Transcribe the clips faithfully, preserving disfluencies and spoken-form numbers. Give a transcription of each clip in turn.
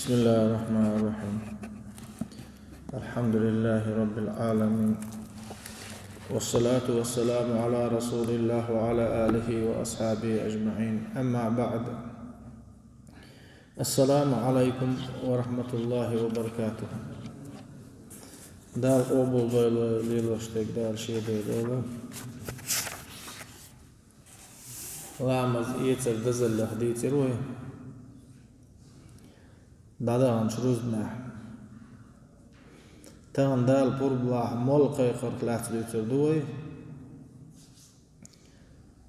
بسم الله الرحمن الرحيم. الحمد لله رب العالمين. والصلاة والسلام على رسول الله وعلى آله وأصحابه أجمعين. أما بعد. السلام عليكم ورحمة الله وبركاته. Дала къобал дойла, лелаш дерг Дала шен дойла. Ламаз эцар дазаллех дийцар вай дӀадаханчу рузбанехь. Тахана Дала пурбалахь молла кхайкхарх лаьцна дуьйцур ду вай.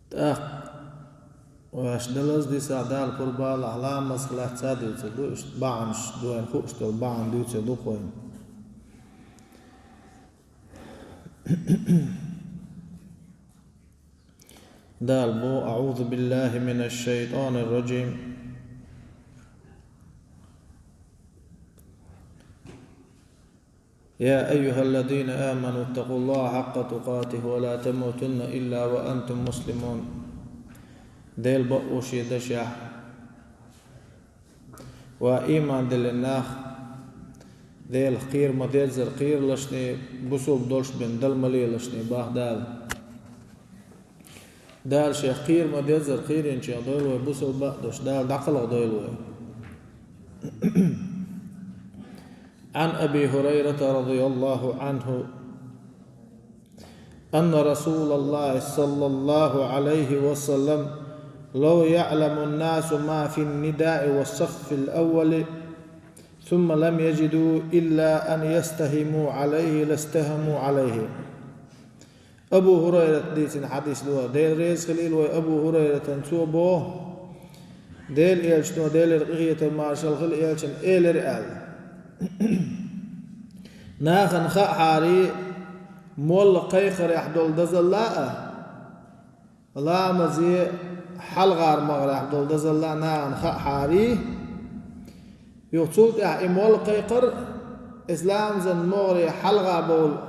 ТӀаккха ваьш далаза дисахь Дала пурбалахь ламазах лаьцна дуьйцур ду, иштта бахьанаш, вайна хууш долу бахьана дуьйцур ду-кх вайна. Дала боху: أعوذ بالله من الشيطان الرجيم. يا أيها الذين آمنوا اتقوا الله حق تقاته ولا تموتن إلا وأنتم مسلمون. Делан бакъо шен дашехь, ва ийман диллина нах, Делах кхера ма-деззара кхералашний, бусалба долуш бен дала ма лелашний, боху Дала. Дала шех кхера ма-деззара кхеринчех дойла вай, бусалба а долуш, Дала дӀакхалха дойла вай. عن أبي هريرة رضي الله عنه أن رسول الله صلى الله عليه وسلم لو يعلم الناس ما في النداء والصف الأول ثم لم يجدوا إلا أن يستهموا عليه لاستهموا عليه. Абу ХӀурайрата дийцина хьадис ду, Дела реза хилийла вай Абу ХӀурайратан, цо боху: Делан Элчано, Делера къинхетам, маршалла хила, Элчано элира аьлла: Нахана хаахьара, молла кхайкхарехь долу дазалла а, ламазе хьалхара могӀарехь долу дазалла а нахана хаахьара, юха цул тӀаьхьа и молла кхайкхар, иза ламазан могӀаре хьалха бовла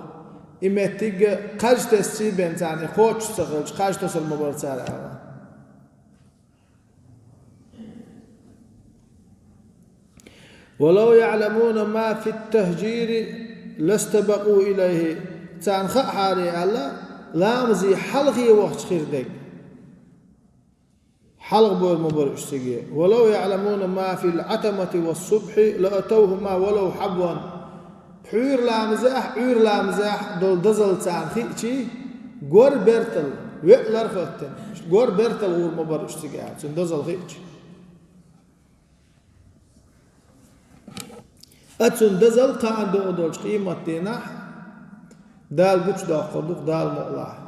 и меттиг а кхаж тесна бен царна, и кхочуш ца хилча, кхаж тосур ма бара цара аьлла. ولو يعلمون ما في التهجير لاستبقوا إليه. Царна хаахьара аьлла, ламазе хьалхе вахча хир дерг. Хьалха бовр ма бара уьш цига. ولو يعلمون ما في العتمة والصبح لأتوهما ولو حبوا. Пхьуьйра ламазехь, Ӏуьйра ламазехь долу дазалла царна хиъча, гор бертал, веа лар хӀоьттина, гор бертал гӀур ма бара уьш цига, цуьнан дазалла хиъча. Ткъа цуьнан дазалла кхана догӀу долчу къематдийнахь Дала гучудоккхур ду-кх, Дала мукъалахь.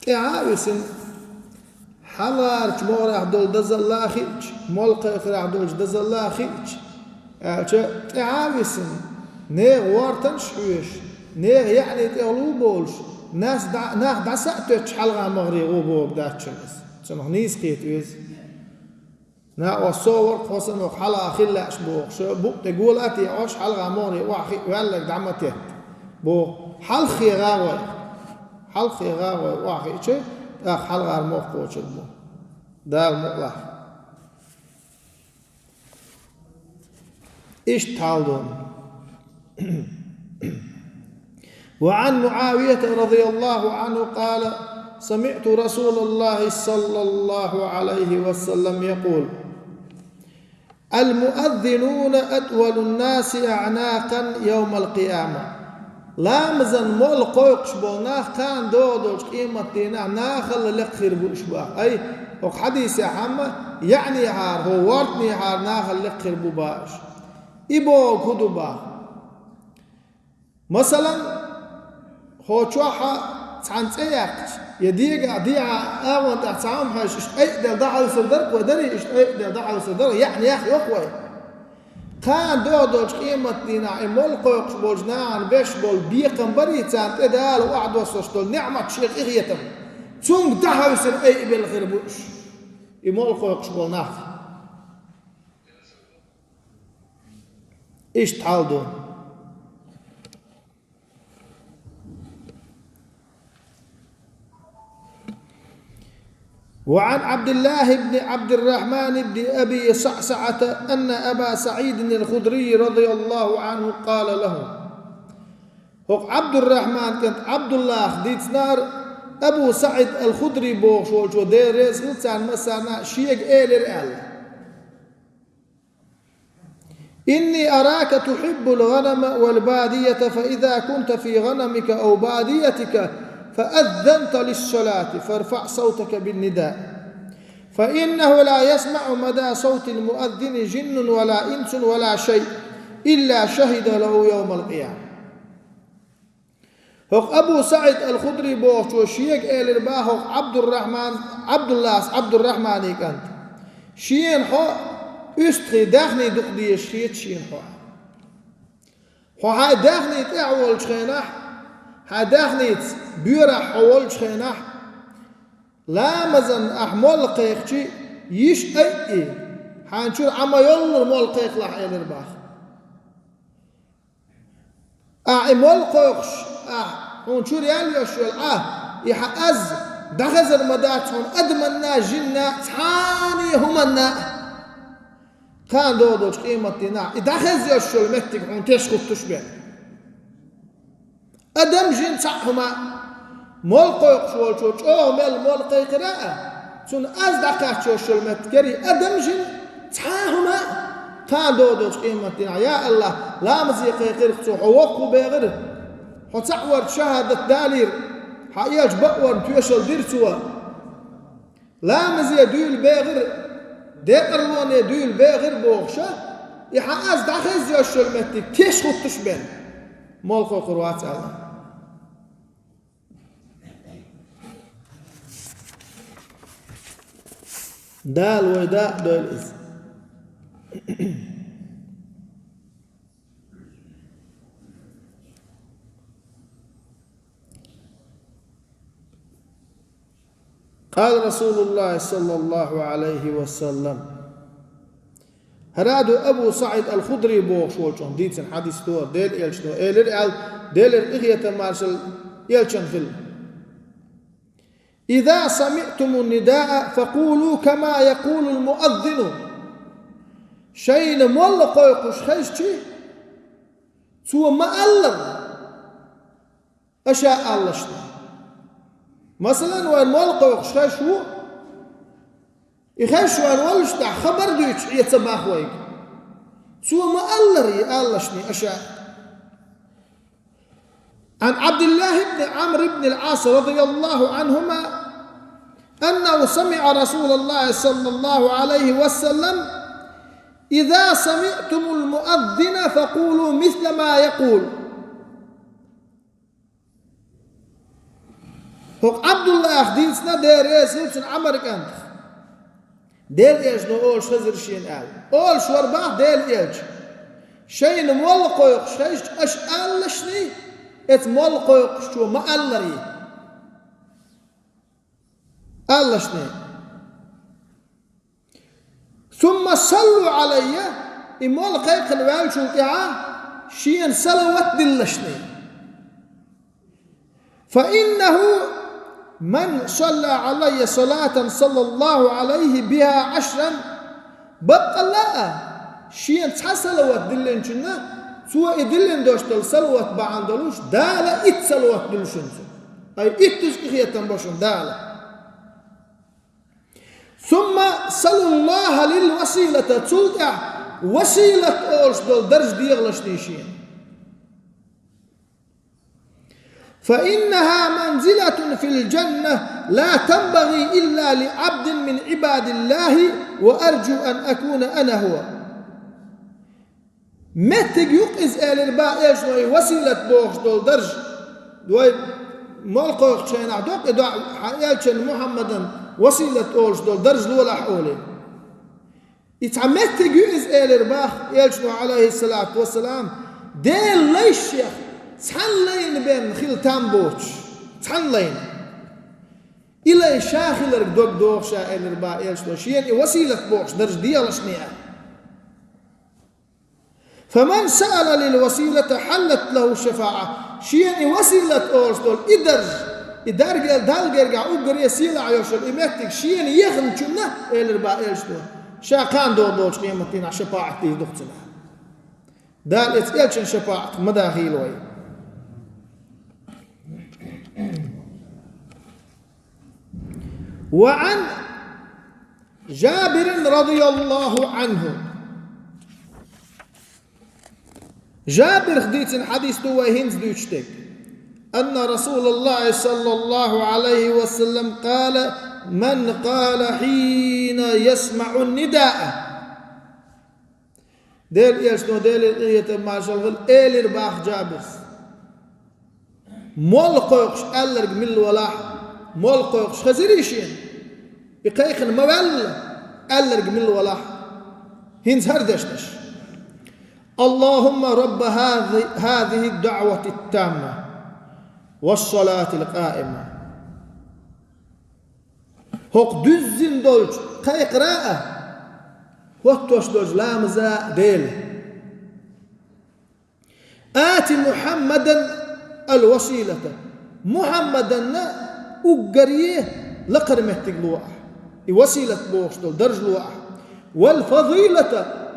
ТӀаьхьа а висина, хьалхарчу могӀарехь долу дазалла а хиъча, молла кхайкхарехь долчу дазалла а хиъча, аьлча, тӀаьхьа а висина, нехан вортанаш хьоьжуш, нехан яьӀни тӀехула ву бовлуш, нас дӀа-, нах дӀаса а тоьттуш хьалха могӀаре гӀо бохург дац шуна иза. Цунах нийса кхета веза. Накъост со вара-кх хьо санна хьалха хила лаьаш бохуш, букъ тӀе гула а тӀе Ӏаш, хьалха могӀаре охьахиъна ваьлларг дӀа ма тетта боху. Хьалххе гӀа вай. Хьалххе гӀа вай охьахиъча, тӀаккха хьалхара могӀа кхочур бу. Дала мукъалахь. Иштта хьал ду. وعن معاوية رضي الله عنه قال: سمعت رسول الله صلى الله عليه وسلم يقول: المؤذنون أطول الناس أعناقا يوم القيامة. Ламазан молла кхойкхуш болу нах кхана догӀу долчу къематдийнахь нахала лекха хир бу уьш боху. Ай, хӀокху хьадисехь хьамма, яьӀнехьара, хӀокху вортанехьара нахала лекха хир бу боху уьш. И бохург хӀун ду боху? Масалан, хӀокху чохь цхьаьна цӀе яьккхича, я дегахь дехьа агӀон тӀехь цхьа хӀума хьаьжча, иштта къайа а делла дӀахьовсур дара-кх вай, дарий, иштта къайа а делла дӀахьовсур дара, яьӀнех йоху вай. Кхана догӀу долчу къематдийнахь и молла кхойкхуш болчу нахана беш болу бекхам барий царна тӀе Дала охьадоссуш долу неӀмат, шен къинхетам. Цуьнга дӀахьовсина айа белла хир бу уьш, и молла кхойкхуш болу нах. Иштта хьал ду. وعن عبد الله بن عبد الرحمن بن أبي صعصعة أن أبا سعيد الخدري رضي الله عنه قال له. ХӀокху Ӏабдуррахьман кӀант Ӏабдуллахьа дийцинера, Абу СаӀид ал-Худри бохуш волчо, Дела реза хила царна массарна, шега элира аьлла: إني أراك تحب الغنم والبادية، فإذا كنت في غنمك أو باديتك فأذنت للصلاة فارفع صوتك بالنداء، فإنه لا يسمع مدى صوت المؤذن جن ولا إنس ولا شيء إلا شهد له يوم القيامة. ХӀокху Абу СаӀид ал-Худри бохучо шега элира боху хӀокху Ӏабдуррахьман, Ӏабдуллас, Ӏабдуррахьмани кӀант. Шена хьо уьстагӀий, даьхний дукха дезаш хета шена хьо. Хьо хьайн даьхний тӀехь волчу хенахь, хьайн даьхница боьрахь хьо волчу хенахь, ламазан ахь молла кхайкхича, йиш айъий, хьайна чуьра Ӏа ма-йоллура молла кхайкхалахь, элира боху. Ахь и молла кхойкхуш, ахь хьуна чуьра яьлла йолуш йолу Ӏа, и хьан аз дӀахезар ма дац хьуна адаманна а, жинна а, цхьана а хӀуманна а. Кхана догӀучу къематдийнахь и дӀахеза йолуш йолу меттиг хьуна теш хӀуттуш бен. Адам, жин, цхьаъ хӀума а. Молла кхойкхуш волчо чӀогӀа мел молла кхайкхира а, цунна аз дӀакхаччош йолу меттигера и адам, жин, цхьа а хӀума а. Кхана догӀучу къематдийнахь: «Я АллахӀ, ламазе кхайкхира-кх цо, хьо воккха ву бехира, хьо цхьаъ варца шахӀадат далийра, хьан элча бакъонна тоьшалла дира цо. Ламазе дуьйла бехира, декъарлоне дуьйла бехира», — бохуша, и хьан аз дӀахеза йолуш йолу меттиг теш хӀуттуш бен, молла кхойкхур вац аьлла. Дала вай дакъа дойла иза. قال رسول الله صلى الله عليه وسلم. ХӀара ду Абу СаӀид ал-Худри бохуш волчунна дийцина хьадис ду, Делан элчано элира аьлла, Делера къинхетам, маршалла элчанна хуьлда: إذا سمعتم النداء فقولوا كما يقول المؤذن. Шайна молла кхойкхуш хезчи, цо ма-аллара, аша аллашна. Масалан, вайна молла кхойкхуш хезаш ву, и хезаш вайна воллуш тӀехь хабар дуьйцуш Ӏе ца боху вайга. Цо ма-аллара и аллашна аша. عن عبد الله بن عمرو بن العاص رضي الله عنهما أنه سمع رسول الله صلى الله عليه وسلم: إذا سمعتم المؤذن فقولوا مثل ما يقول. ХӀокху Ӏабдуллахьа дийцина, Дела реза хила цунна, Ӏамар кӀантах. Делан элчано олуш хезира шена аьлла. Олуш вара боху Делан элча: шайна молла кхойкхуш хезча, аша аллашний, эца молла кхойкхучо ма-алларий. Аллашний. ثم صلوا علي, и молла кхайкхина ваьллачул тӀаьхьа шена салават диллашний. فإنه من صلى علي صلاة صلى الله عليه بها عشرا, баккъалла а, шена цхьа салават диллинчунна, цо и диллина долуш долу салават бахьана долуш, Дала итт салават дуьллу шуна цунна. Ай, иттаза къинхетам бо шуна Дала. ثم سلوا الله لي الوسيلة, цул тӀаьхьа василат олуш долу даржа дехалашний шена. فإنها منزلة في الجنة لا تنبغي إلا لعبد من عباد الله وأرجو أن أكون أنا هو. Меттиг ю-кх иза, элира боху элчано, и василат бохуш долу даржа. Вай молла кхойкхучу хенахь доккху и доӀа, хьан элчан Мухьаммадан василат олуш долу даржа лолахь олий. И цхьа меттиг ю иза, элира боху элчано, Ӏалайхиссалату вассалам, Делан лайшех цхьана лайна бен хила там боцуш, цхьана лайна. И лай ша хиларг дог доху ша, элира боху элчано, шена и василат бохуш даржа дехалашний. فمن سأل لي الوسيلة حلت له الشفاعة. Шена и василат олуш долу и даржа И даргел Далла гергахь уггаре сийлахь йолуш йолу и меттиг шена ехначунна, элира бах элчано, ша кхана догӀу долчу къематдийнахь шапаӀат дийр ду-кх цунна. Дала эцу элчан шапаӀат ма дахийла вай. وعن جابر رضي الله عنه. Жабирх дийцина хьадис ду вай хӀинца дуьйцуш дерг. أن رسول الله صلى الله عليه وسلم قال: من قال حين يسمع النداء. Делан элчано, Делера къинхетам, маршалла хуьлда, элира бах Жабирс: молла кхойкхуш аьлларг милла валахь, молла кхойкхуш хезирий шена, и кхайкхина ма ваьлла, аьлларг милла валахь. ХӀинца хӀара дешнаш: اللهم رب هذه، هذه الدعوة التامة والصلاة القائمة. ХӀокху дуьззина долчу кхайкхара а, хӀоттош долчу ламаза а Дела. آت محمدا الوسيلة. Мухьаммаданна уггаре лакхара меттиг ло ахь. И василат бохуш долу дарж ло ахь. والفضيلة,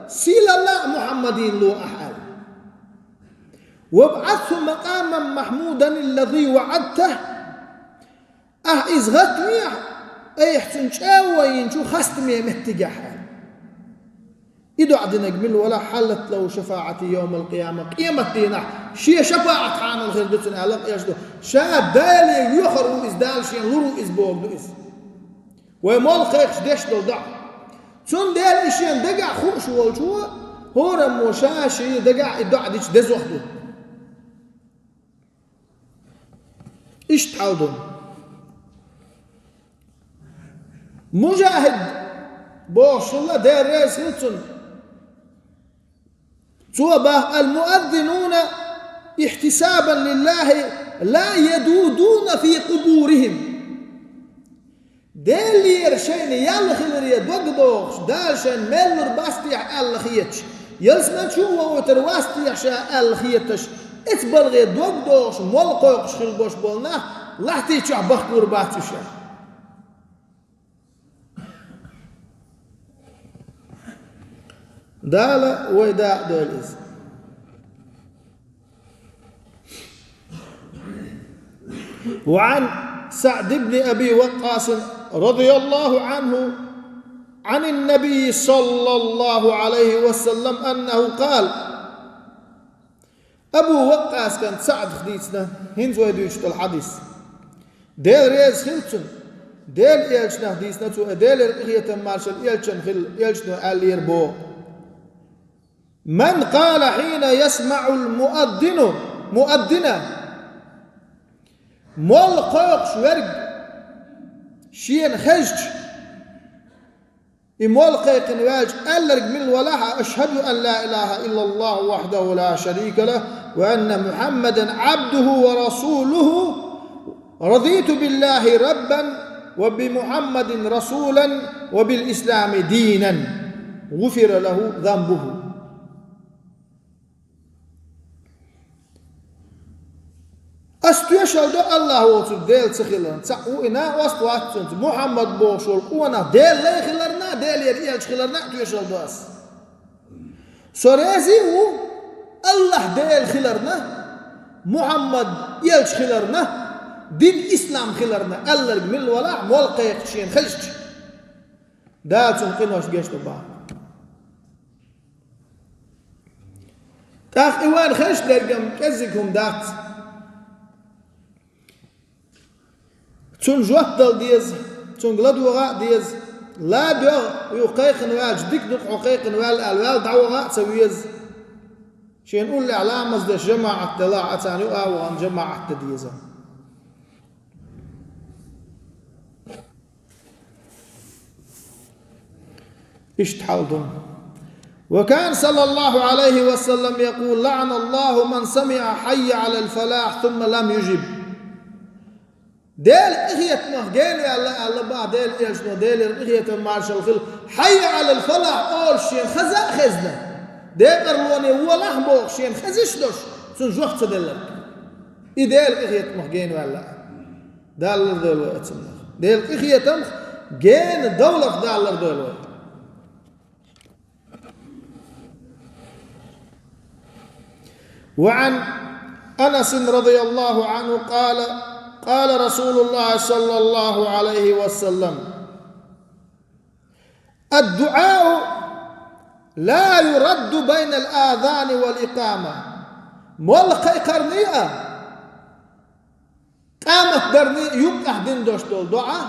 сийлалла а Мухьаммадина ло ахь аьлла. وابعثه مقاما محمودا الذي وعدته. Ахь иза гӀаттавехьа, айхьа цунна чӀагӀо йинчу хастаме меттигехь аьлла. И доӀа динарг мила валахь, حلت له شفاعتي يوم القيامة, къематдийнахь шен шапаӀат хьанал хир ду цунна аьлла, къеш ду. Ша Дале воьхур ву иза, Дала шена лур ву иза бохург ду иза. Вай молла кхайкхуш деш долу доӀа. Цундела и шен дагахь хууш волчо, хӀораммо ша шен дагахь и доӀа дича дезох ду. Иштта хьал ду. Мужахид бохуш хилла, Дела реза хила цунна. Цо бах: المؤذنون احتسابا لله لا يدودون في قبورهم. Делера шайна ял хиларе дог дохуш, Дала шайна мел лур бац техьа аьлла хеташ, ялсамани чу а вохуьйтур вац техьа ша аьлла хеташ, эцу балхе дог дохуш, молла кхойкхуш хила бош болу нах лахьти чохь бахкалур бац уьш аьлла. Дала вай дакъа дойла иза. وعن سعد بن أبي وقاص رضي الله عنه عن النبي صلى الله عليه وسلم أنه قال. Абу Ваккъас кӀант СаӀдах дийцина, хӀинца вай дуьйцуш долу хьадис. Дела реза хила цунна, Делан элчанах дийцина цо, э, Делера къинхетам, маршалла элчанна хила, элчано аьллера боху: من قال حين يسمع المؤذن، مؤذنا, молла кхойкхуш верг шена хезча, и молла кхайкхина ваьлча, аьлларг мила валахь а: أشهد أن لا إله إلا الله وحده لا شريك له، وأن محمدا عبده ورسوله، رضيت بالله ربا وبمحمد رسولا وبالإسلام دينا، غفر له ذنبه. Ас тоьшалла до Аллах воцург Дела ца хиларна, цхьаъ ву и накъост вац цуьнца, Мухьаммад бохуш волу къонах Делан лай хиларна, Делера элча хиларна а тоьшалла до ас. Со реза а ву Аллах Дела хиларна, Мухьаммад элча хиларна, дин ислам хиларна, аьлларг мила валахь, молла кхайкхича шена хезча. Дала цунна къинош гечдо бах. ТӀаккха и вайна хезаш дерг-м кӀеззиг хӀума дац. Цунна жоп дала деза, цуьнга ладогӀа а деза. ЛадоьгӀу, юха кхайкхина ваьлча, дика ду-кх хьо кхайкхина ваьлла аьлла, ваьлла дӀаваха а ца веза. Шена уллехь ламаз деш жамаӀат делахь а, царна юкъа а вахана жамаӀат дан деза. Иштта хьал ду. وكان صلى الله عليه وسلم يقول: لعن الله من سمع حي على الفلاح ثم لم يجب. Делан къинхетамах генаваьлла аьлла бах Делан элчано, Делера къинхетам, маршалла хила, حي على الفلاح олуш шена хаза а хезна, декъарлоне волахь бохуш шена хезаш долуш, цунна жоп ца делларг. И Делан къинхетамах генаваьлла. Дала лардойла вай оцунах. Делан къинхетамах, гена довлах Дала лардойла вай. وعن أنس رضي الله عنه قال: قال رسول الله صلى الله عليه وسلم: الدعاء لا يرد بين الآذان والإقامة. Молла кхайкхарний а, къамат дарний а юккъехь дина дош долу доӀа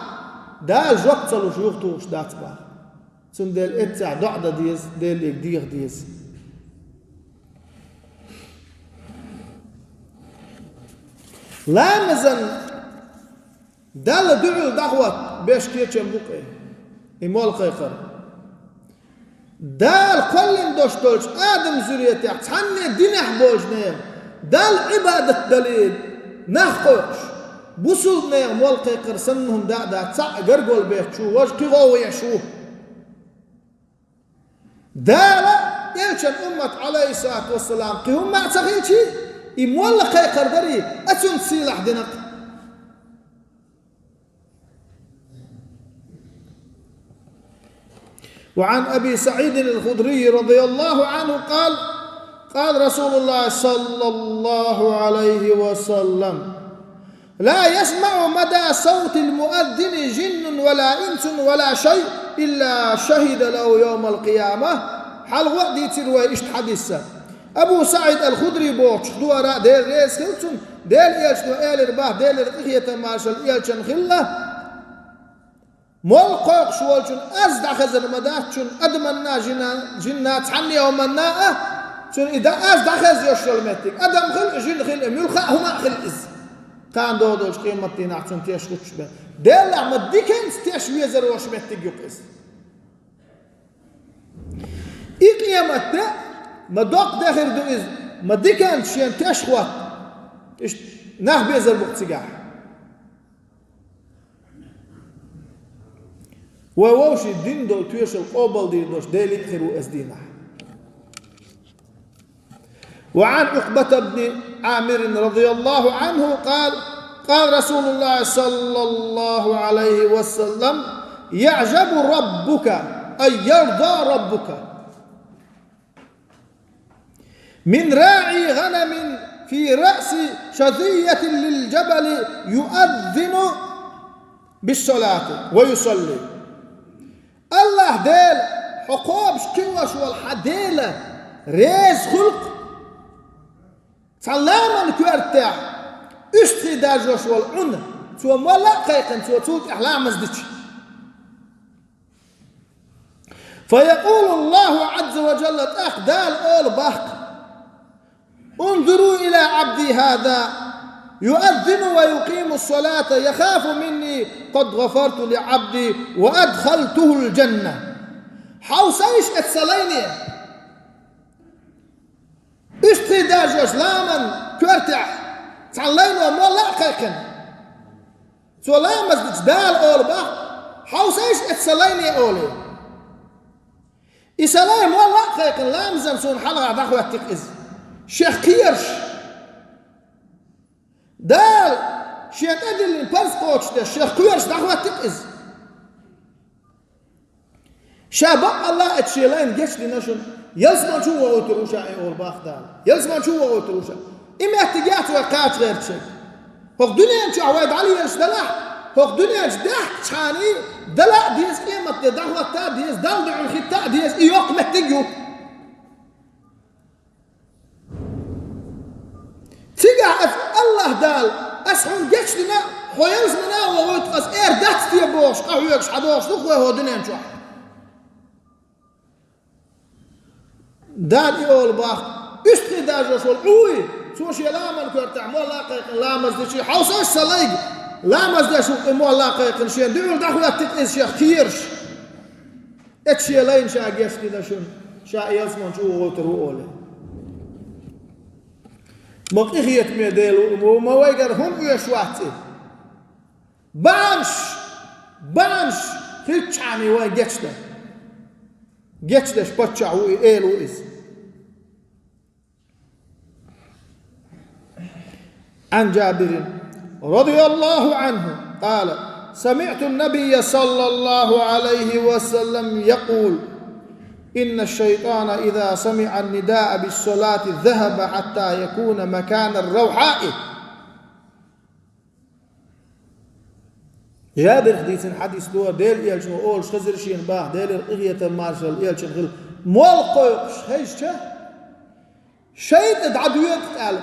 Дала жоп ца луш юхатухуш дац боху. Цундела эццехь доӀа дан деза, Деле деха деза. Ламазан Далла дуьхьал дӀахӀотта беш кечам бу-кх и, и молла кхайкхар. Дала кхоьллина долуш долчу Адаман зуьретехь цхьанне динехь болчу нехан, Далла Ӏибадат далийна нах кхойкхуш, бусулба нехан молла кхайкхар санна хӀума дан а дац, цхьаъ гаргол бетташ ву, важа кхин гӀовгӀа еш ву. Дала элчан уммат, Ӏалайхиссалату вассалам, кхин хӀумма а ца хилчий, и молла кхайкхар дарий, оцунна сийлахь дина-кх. وعن أبي سعيد الخدري رضي الله عنه قال: قال رسول الله صلى الله عليه وسلم: لا يسمع مدى صوت المؤذن جن ولا إنس ولا شيء إلا شهد له يوم القيامة. Хьалха а дийцира вай иштта хьадис. Абу СаӀид ал-Худри бохучух дуара а, Дела реза хила цунна, Делан элчано элира боху, Делера къинхетам, маршалла элчанна хилла: молла кхойкхуш волчунна аз дӀахезар ма дац, цунна адаманна а, жина-, жинна а, цхьанне а хӀуманна а, цунна и дан аз дӀахеза йолуш йолу меттиг, адам хила а, жин хила а, муьлхха а хӀума а хила иза. Кхана догӀу долчу къематдийнахь цунна теш хӀуттуш бен. Деллахь ма диканца теш везар волуш меттиг ю-кх иза. И къематде а ма доккха де хир ду иза, ма диканца шена теш хӀотта. Иштта нах безар бу-кх цигахь. Вай вовшийн дина долу тоьшалла къобалдийр долуш Деле а хир ву оцу дийнахь. وعن عقبة بن عامر رضي الله عنه قال: قال رسول الله صلى الله عليه وسلم: يعجب ربك، أي يرضى ربك، من راعي غنم في رأس شظية للجبل يؤذن بالصلاة ويصلي. АллахӀ Дела, хьо кхобуш кхиош волу хьан Дела реза хуьлу-кх цхьана ламанан коьртехь уьстагӀий даржош волу Ӏуна, цо молла а кхайкхина, цо цул тӀаьхьа ламаз дича. فيقول الله عز وجل, тӀаккха Дала олу боху-кх: انظروا إلى عبدي هذا يؤذن ويقيم الصلاة يخاف مني قد غفرت لعبدي وأدخلته الجنة. Хьовсийша эцу сан лайне. УьстагӀий даржош ламанан коьртехь цхьана лайно молла а кхайкхина, цо ламаз дича, Дала олу боху: хьовсийша эцу сан лайне, олий. И сан лай молла а кхайкхина, ламазан суна хьалха дӀахӀоьттира иза, шех кхоьруш. Дала шен тӀедиллина парз кхочушдеш, шех кхоьруш дӀахӀоьттира иза. Ша баккъалла а эцу шен лайна гечдина шуна, ялсамани чу а вохуьйтур ву ша, и олу боху Дала. Ялсамани чу а вохуьйтур ву ша. И меттиг яц вай кхача гӀерташ. ХӀокху дуьнен чохь вай дӀалелаш далахь, хӀокху дуьнен чу даьхкичхьана дала а деза, къематде дӀахӀотта а деза, Далла дуьхьал хӀитта а деза, и йоккха меттиг ю. Цигахь аса АллахӀ Дала: аса хьуна гечдина, хьо ялсамани а вохуьйту, аса эр дац те бохуш, къахьоьгуш хьадогӀуш ду-кх вай хӀокху дуьнен чохь. Дала и олу боху: уьстагӀий даржош волу Ӏуй, цо шен ламанан коьртехь молла а кхайкхина, ламаз дича, хьовсийша сан лайга, ламаз деш ву-кх и молла а кхайкхина, шен дуьхьал дӀахӀоьттира иза, шех кхоьруш. Эцу шен лайна ша гечдина шуна, ша ялсамани чу вохуьйтур ву, олий. Ма къинхетаме Дела ву, ма вайгара хӀума оьшуш вац и. Бахьанаш, бахьанаш хилчхьана вай гечдан. Гечдеш паччахь ву и, эла ву иза. عن جابر رضي الله عنه قال: سمعت النبي صلى الله عليه وسلم يقول: إن الشيطان إذا سمع النداء بالصلاة ذهب حتى يكون مكان الروحاء. Жабирах дийцина хьадис ду, Делан элчано олуш хезира шена боху, Делера къинхетам, маршалла элчанна хила, молла кхойкхуш хезча, шайтӀа дӀадоьду аьлла,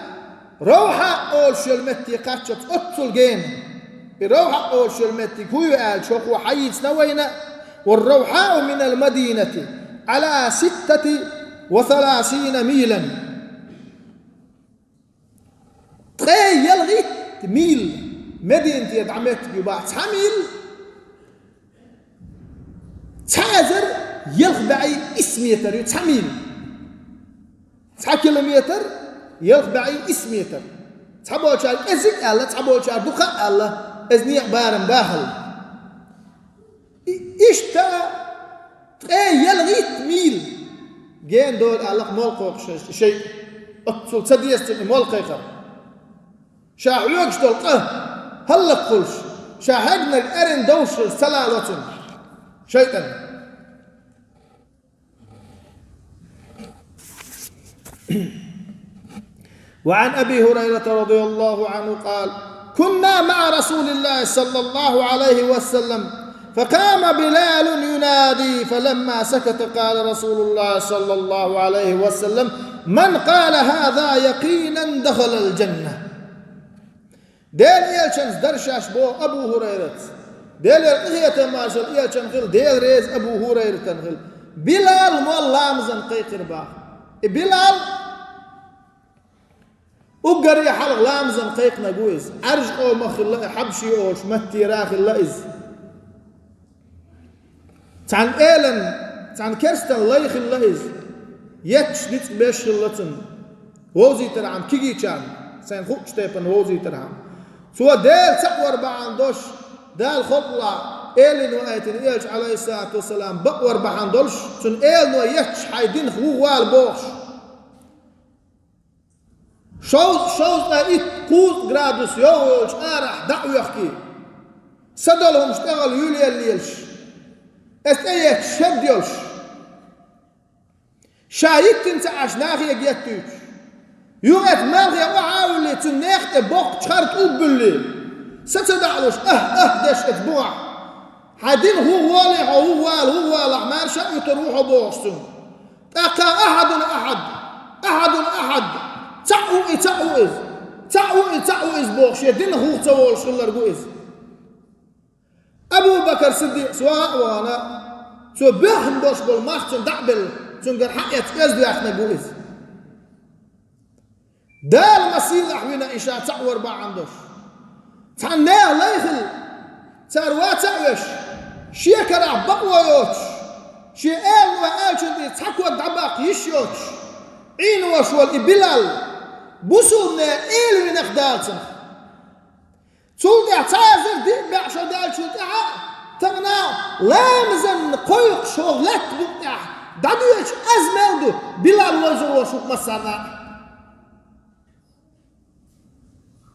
Равхьа олуш йолу метте кхаччалц оццул гена. И Равхьа олуш йолу меттиг хӀун ю аьлча, хӀокхо хьайийцина вайна: والروحاء من المدينة على ستة وثلاثين ميلا. Ткъе ялхитта мийла Мединате дӀа меттиг ю боху, цхьа мийла, цхьа эзар ялх бӀе исс метр ю, цхьа мийла. Цхьа километр, ялх бӀе исс метр. Цхьаболчара кӀезиг аьлла, цхьаболчара дукха аьлла, иза некъ барам бахалла. И-, иштта ткъе ялхитта мийла гена долу аьлла, молла кхойкхуш шайтӀа. Оццул ца деза цунна и молла кхайкхар. Ша хьоьгуш долу къа хӀаллакьхуьлуш, ша хьегнарг аьррина довш хилча ца лало цунна шайтӀан. وعن أبي هريرة رضي الله عنه قال: كنا مع رسول الله صلى الله عليه وسلم فقام بلال ينادي فلما سكت قال رسول الله صلى الله عليه وسلم: من قال هذا يقينا دخل الجنة. Делан элчанца дара шаьш боху Абу ХӀурайрас. Делера къинхетам, маршалла элчанна хила, Дела реза Абу ХӀурайратана хила. Билал молла ламазан кхайкхира боху. И Билал уггаре хьалха ламазан кхайкхинарг ву иза. Ӏаьржа къомах хилла и, хьабши олуш маттера хилла иза. Цхьана элан, цхьана керстан лай хилла иза. Етташ ницкъ беш хилла цунна. Вовзийтархьама кегийчарна, сайн хуучу тайпана вовзийтархьама. Цо Дела цхьаъ вар бахьана долуш, Дала халкъалахь элина ваийтина элча, Ӏалайхиссалату вассалам, бакъ вар бахьана долуш, цунна элано етташ хьайн динах вуха вала бохуш. Шовзткъа, шовзткъа итт, кхузткъа градус йовха йолчу арахь дӀа а вехкий, са долу хӀумаш тӀехула юьлъелла лелаш, эс тӀеетташ шед йолуш, ша йиттина ца Ӏаш нахе геттуьйтуш, юха эцу малхе охьа а вуьллий, цуьнан нехан тӀе боккхачу хара тӀулг буьллий, са ца даӀалуш, ахь-ахь деш эцу бухахь, хьайн динах вуха волий хьо, вуха вала, вуха валахь, маьрша а вуьтур ву хьо бохуш цунга. ТӀаккха ахьадун ахьад, ахьадун ахьад, цхьаъ ву и, цхьаъ ву иза, цхьаъ ву и, цхьаъ ву иза бохуш, шен динах вуха ца волуш хилларг ву иза. Абу Бакр Сиддикъас ваха а вахана, цо боьхна болуш болу мах цунна дӀа а белла, цуьнгара хьаэцна оьзда ваьхнарг ву иза. Дала ма сийлахь вина и ша цхьаъ вар бахьана долуш. Цхьана нехан лай хилла, цара вац а веш, шен карахь бакъо йоцуш, шен элано аьллачун тӀера цхьа ког дӀабаккха йиш йоцуш, Ӏийна волуш волу и Билал, бусулбане эла винарг Дала цунах. Цул тӀаьхьа цхьа эзар диъ бӀе шо даьллачул тӀаьхьа, тахана ламазан кхойкхуш хӀокху лаьтта букъа тӀехь дӀадоьдуш аз мел ду, Билал вайзур волуш ву массарна а.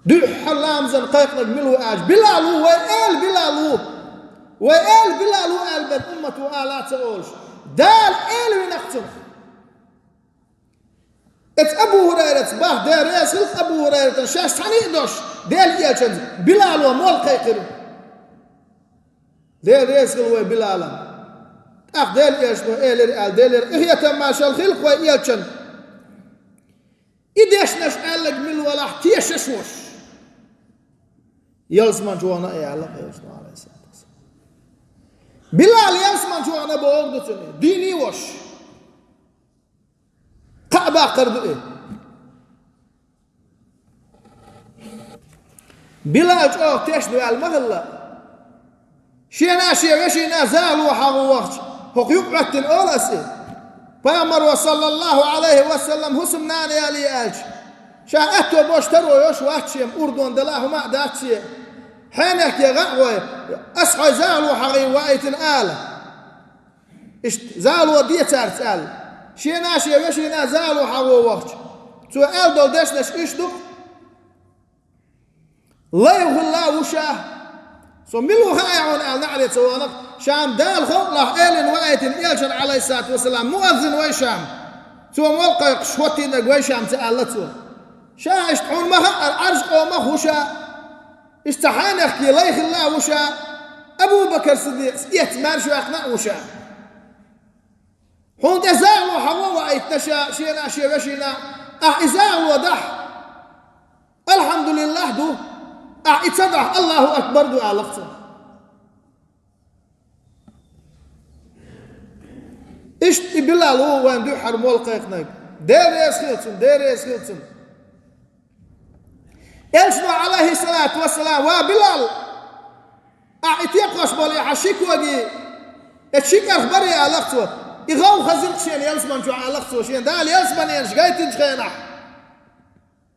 Дуьххьара ламазан кхайкхинарг мила ву аьлча, Билал ву, вай эла Билал ву. Вай эла Билал ву аьлла бен уммат ву ала а ца олуш, Дала эла винарг цунах. Эцу Абу ХӀурайрас бах, Дела реза хилла Абу ХӀурайратан, шаьш цхьаьна а дош, Делан элчанца Билало молла кхайкхира. Дела реза хилла вай Билалан. ТӀаккха Делан элчано элира аьлла, Делера къинхетам, маршалла хилла вай элчанна. И дешнаш аьлларг мила валахь тешаш волуш. Ялсаманчу вахана а аьлла, Элчано, Ӏалайхиссалату вассалам. Билал ялсаманчу вахана бохург ду цуьнан, дийне а волуш. Кхаъ баккхар ду и. Билал чӀогӀа тешна ваьлла ма хилла. Шена а, шен вешина а загӀало хьагӀо вахча, хӀокху юкъа Ӏоьттина олу ас и. Пайхамаро, саллаллаху Ӏалайхи ва саллам, хӀусамнана яле аьлча, ша аьтто болуш таро йолуш вац шен, урдон дала хӀума а дац шен. Хьенехке гӀа а гӀой, ас хьайн загӀало хьагӀийла ваийтина ала. Иштта загӀало де цаьрца аьлла. Шена а, шен вешина а загӀало хьагӀо вахча, цо аьлла долу дешнаш иштта ду-кх: Лай хилла ву ша. Со мила ву хаьа хьуна аьлла, наӀаре ца вахана, ша-м Дала халкъалахь элина ваийтина элчан, Ӏалайхиссалату вассалам, муаззин вай ша-м. Цо молла кхайкхаш хӀоттийнарг вай ша-м, ца аьлла цо. Ша иштта хьуна ма хаьара, Ӏаржа къомах ву ша. Иштта цхьа хьанехке лай хилла ву ша. Абу Бакр Сиддикъас эцца маьрша ваьккхина а ву ша. Хьуна тӀе загӀало хьахо а ваийтина ша, шена а, шен вешина а, ахь и загӀало дахь, алхьамдулиллахӀ ду, ахь и ца дахь, АллахӀу акбар ду, аьлла цо. Иштта и Билал ву вайна дуьххьара молла кхайкхинарг. Дела реза хила цунна, Дела реза хила цунна. Элчано, Ӏалайхиссалату вассалам: «Ва Билал, ахь и текхош болу и хьан ши коги, и ши кӀарх баре», — аьлла цо. И гӀов хазира шена ялсамани чохь, аьлла цо, шена Дала ялсаманенаш гайтинчу хенахь.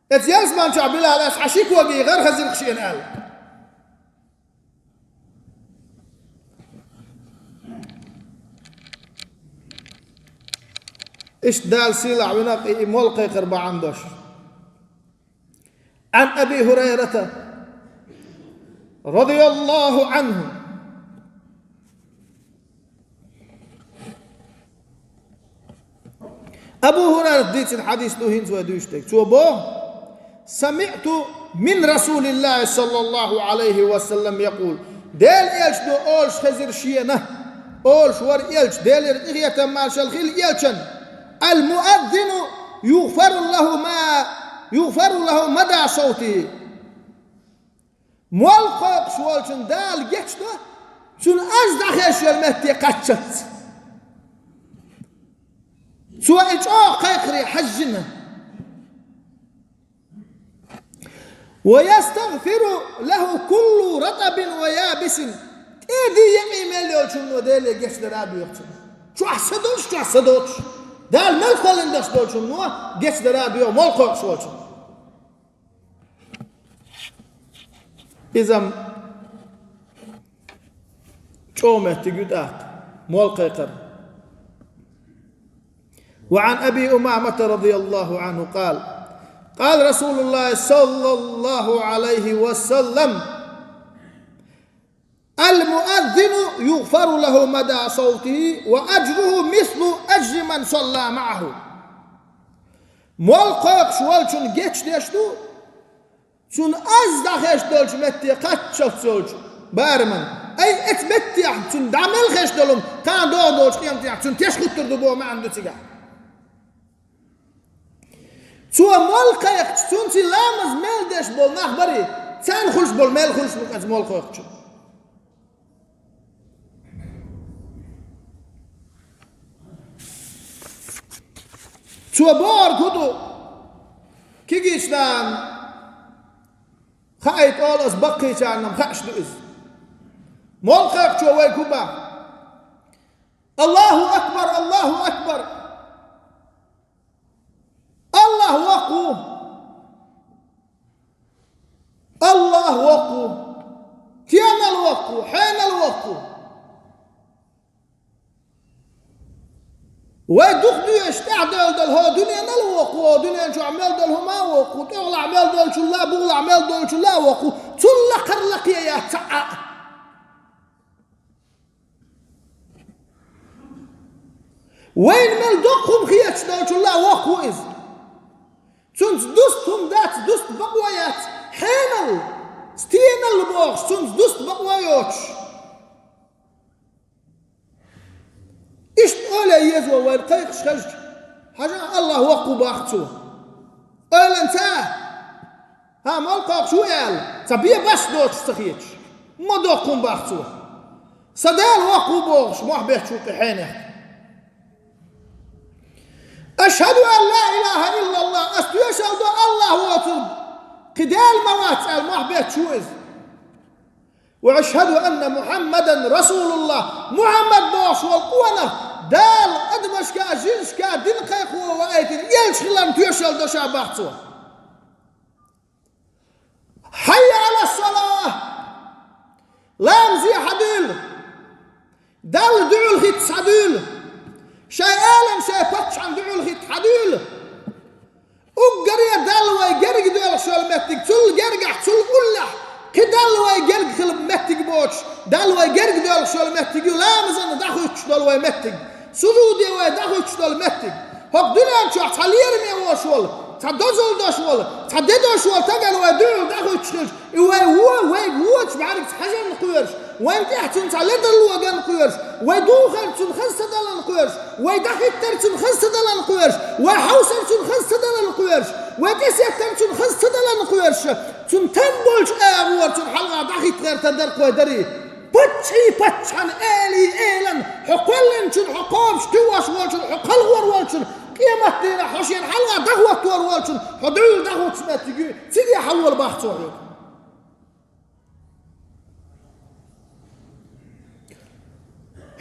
Эцу ялсамани чохь, Билал, ас хьан ши коги гӀар хазира шена аьлла. Иштта Дала сийлахь вина и, и молла кхайкхар бахьана долуш. عن أبي هريرة رضي الله عنه. Абу ХӀурайрат дийцина хьадис ду хӀинца вай дуьйцуш дерг. Цо боху: «سمعت من رسول الله صلى الله عليه وسلم يقول». Делан элчано олуш хезира шена, олуш вара элча, Делера къинхетам, маршалла хила элчан: «المؤذن يغفر له ما، يغفر له مدى صوته». Молла кхойкхуш волчун Дала гечдо, цунна аз дӀахезаш йолу метте кхаччалц. Цо и чӀогӀа кхайкхаре хьаьжжина. «ويستغفر له كل رطب ويابس». ТӀедий, якъий мел йолчунна Деле гечдара а доьху цунна. Чохь са долуш, чохь са доцуш. Дала мел кхоьллина деш долчунна гечдара а доьху молла кхойкхуш волчунна. Иза-м чӀогӀа меттиг ю тӀаккха, молла кхайкхар. وعن أبي أمامة رضي الله عنه قال: قال رسول الله صلى الله عليه وسلم: «المؤذن يغفر له مدى صوته وأجره مثل أجر من صلى معه». Молла кхойкхуш волчун гечдеш ду, цунна аз дӀахезаш долчу метте кхаччалц йолчу бараман. Ай, эцу меттехь цунна дӀа мел хезаш долу хӀума, кхана догӀу долчу къематехь цунна теш хӀуттур ду боху маьӀна ду цигахь. Цо молла кхайкхича, цунца ламаз мел деш болу нах барий, царна хуьлуш болу мел хуьлуш бу-кх иза молла кхойкхучун. Цо бохург хӀун ду? Кегийчарна хаийта олу ас, баккхийчарна-м хаьаш ду иза. Молла кхойкхучо вайга хӀун боху? Аллаху акбар, Аллаху акбар! АллахӀ воккха ву! АллахӀ воккха ву! Стенал воккха ву, хьенал воккха ву! Вай дукха доьшуш тӀаьхьадевлла долу хӀокху дуьненал а воккха ву, хӀокху дуьнен чохь мел долу хӀума а воккха ву, тӀехула мел долчул а, бухахула мел долчул а воккха ву, цул лакхара лакхе яц цхьа а. Вайна мел доккха хӀума хеташ долчул а воккха ву иза. Цуьнца дуста хӀума дац, дуста бакъо яц, хьенал, стенал бохуш, цуьнца дуста бакъо йоцуш. Иштта ойла еза вайна кхайкхаш хезча, хьажа, АллахӀ воккха ву боху цо. Ойла ца, хьан молла кхойкхуш ву аьлла, цхьа бен баш доцуш ца хеташ, ма доккха хӀума боху цо. Сан Дела воккха ву бохуш, мохь бетташ ву кхин хьенех. Ашхаду ан ла илаха иллаллах, ас тоьшалла до АллахӀ воцург, кхин Дела ма вац аьлла, мохь бетташ ву иза. Ва ашхаду анна Мухьаммадан расулуллах, Мухьаммад бохуш волу къонах Дала адамашка а, жинашка а дин кхайкхо ваийтина элча хиларна тоьшалла до ша боху цо. Хьайя Ӏала салах! Ламазе хьадуьйла! Далла дуьхьал хӀитта хьадуьйла! Шайн Ӏелам, шайн паччахьна дуьхьал хӀитта хьадуьйла! Уггаре Далла вай герга доьлхуш йолу меттиг, цул гергахь, цул уллехь, Далла вай герга доьлхуш йолу меттиг ю, ламазана дӀахӀуьттуш долу вай меттиг, сужуде вай дӀахӀуьттуш долу меттиг. ХӀокху дуьнен чохь цхьа лераме волуш волу, цхьа дозалла долуш волу, цхьа де долуш волу стагана вай дуьхьал дӀахӀуьттуш хилча, и вай вон, вайга вочу бӀаьргца хьажарна кхоьруш, вайна тӀехь цунна цхьа ледарло ган кхоьруш, вай духар цунна хаза ца даларна кхоьруш, вай дӀахӀиттар цунна хаза ца даларна кхоьруш, вай хьовсар цунна хаза ца даларна кхоьруш, вай тӀесеттар цунна хаза ца даларна кхоьруш, цунна тан болчу агӀор цунна хьалха дӀахӀитта гӀертар дара кхой дарий. Паччахьий паччахьан, элий элан, хьо кхоьллинчун, хьо кхобуш туьйш волчун, хьо кхалхор волчун, къематдийнахь хьо шена хьалха дӀахӀоттор волчун, хьо дуьйла дӀахӀуттуш меттиг ю, циге хьан вола бах цо хьоьга?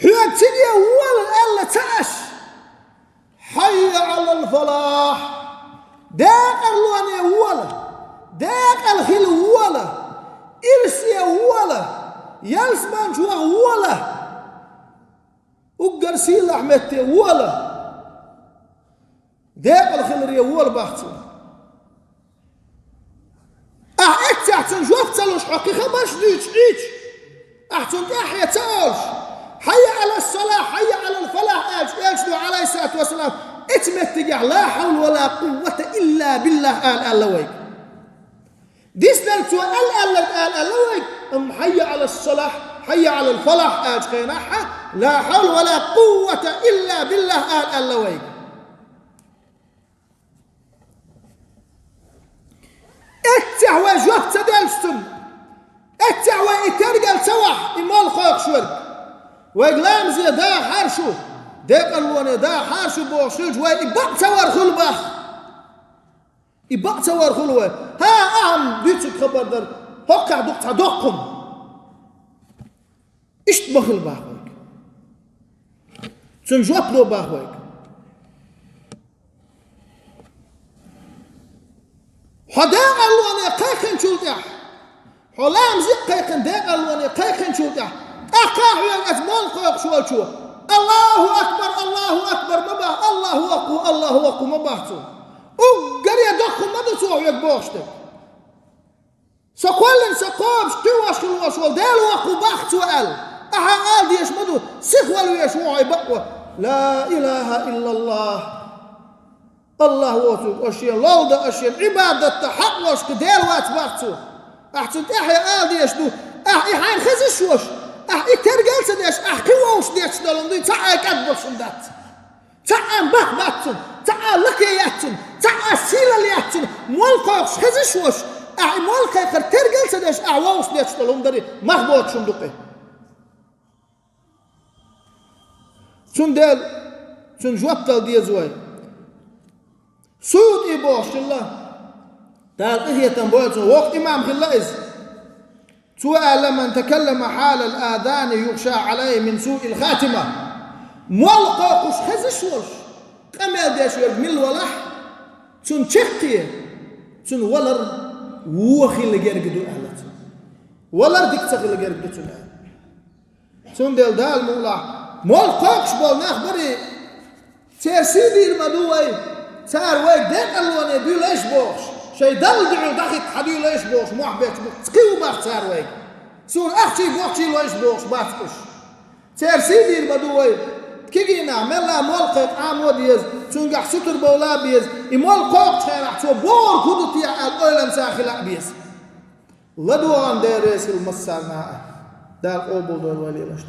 Хьоьга циге вола аьлла ца Ӏаш, хьаййа Ӏалал фалахь! Декъарлоне вола! Декъала хила вола! Ирсе вола! Ялсамани чу ваха вола! Уггар сийлахь метте вола! Декъала хиларе вола бах цунна. Ахьа эццехь цунна жоп ца луш, хьо кхин хабарш дуьйцуш Ӏийча, ахьа цунна тӀаьхье ца олуш, хьаййа Ӏалас-салахь, хьаййа Ӏалал фалахь аьлча, элчано, Ӏалайхиссалату вассалам, эцу меттигехь ла хьавла ва ла къуввата илла биллахь ала аьлла вайга. Дисинарг цо аьлла аьлларг ала аьлла вайга, амма хьаййа Ӏалас-салахь, хьаййа Ӏалал фалахь аьллачу хенахь, ла хьавла ва ла къуввата илла биллахь ала аьлла вайга. Эццехь вай жоп ца делча цунна, эццехь вай и тергал ца вахь, и молла кхойкхуш верг, вайга ламазе дахар шу, декъарлоне дахар шу бохуш хилча, вай и бакъ ца вар хуьлу бах. И бакъ ца вар хуьлу вай. ХӀа, ахьа-м дуьйцург хабар дара, хӀокхахь ду-кх цхьа доккха хӀума. Иштта ма хила бах вайга. Цунна жоп ло бах вайга. Хьо декъарлоне кхайкхинчул тӀаьхьа, хьо ламазе а кхайкхина, декъарлоне кхайкхинчул тӀаьхьа, тӀаккха хьоьга оцу молла кхойкхуш волчо: «Аллаху акбар, Аллаху акбар» ма бах, «Аллаху акбар, Аллаху акбар» ма бах цо. Уггаре доккха хӀума ма ду цо хьоьга бохуш дерг. Со кхоьллина, сан кхобуш, туьйш хилла волуш волу Дела воккха ву бах цо аьлла. Ахьа ала дезаш ма ду, сихвала везаш ву хьо бакъо. Ла илаха иллаллах. Аллах воцург, аш шен лолда, аш шен Ӏибадатта хьакъ волуш кхин Дела вац бах цо. Ахьа цунна тӀаьхье ала дезаш ду. Ахьа и хьайна хезаш волуш, ахьа и тергал ца деш, ахьа кхин вовшах детташ долу хӀума дуй, цхьа а кӀад болуш хӀума дац. Цхьа а бах бац цунна, цхьа а лаке яц цунна, цхьа а сийлалла яц цунна, молла кхойкхуш хезаш волуш, ахьа и молла кхайкхар тергал ца деш, ахьа вовшах детташ долу хӀума дарий, мах боцуш хӀума ду кхин. Цундела цунна жоп дала деза вай. СуютӀи бохуш хилла, Дала къинхетам бойла цунна, воккха имам хилла иза. Цо аьлла: «Ман такаллама хьалал азани юхша Ӏалайхи мин суил хатима». Молла кхойкхуш хезаш волуш, къамел деш верг мила валахь, цунна чаккхе, цунна валар вон хила герга ду аьлла цо. Валар дика ца хила герга ду цунна аьлла. Цундела Дала мукъалахь, молла кхойкхуш болу нах барий, церан сий дийр ма ду вай, цара вайга декъарлоне дуьйлайш бохуш, шайн Далла дуьхьал дӀахӀитта хьадуьйлайш бохуш, мохь бетташ бу, кхин ву бах цара вайга. Суна ахчий-бохчий лойш бохуш бац уьш. Церан сий дийр ма ду вай, кегийнахь мелла молла кхайкха Ӏамо а деза, цуьнгахь сутара бовла а беза, и молла кхойкхучу хенахь цо бохург хӀун ду те аьлла ойланца хила а беза. ЛадогӀарна Дела реза хила массарна а. Дала къобалдойла вай лелаш.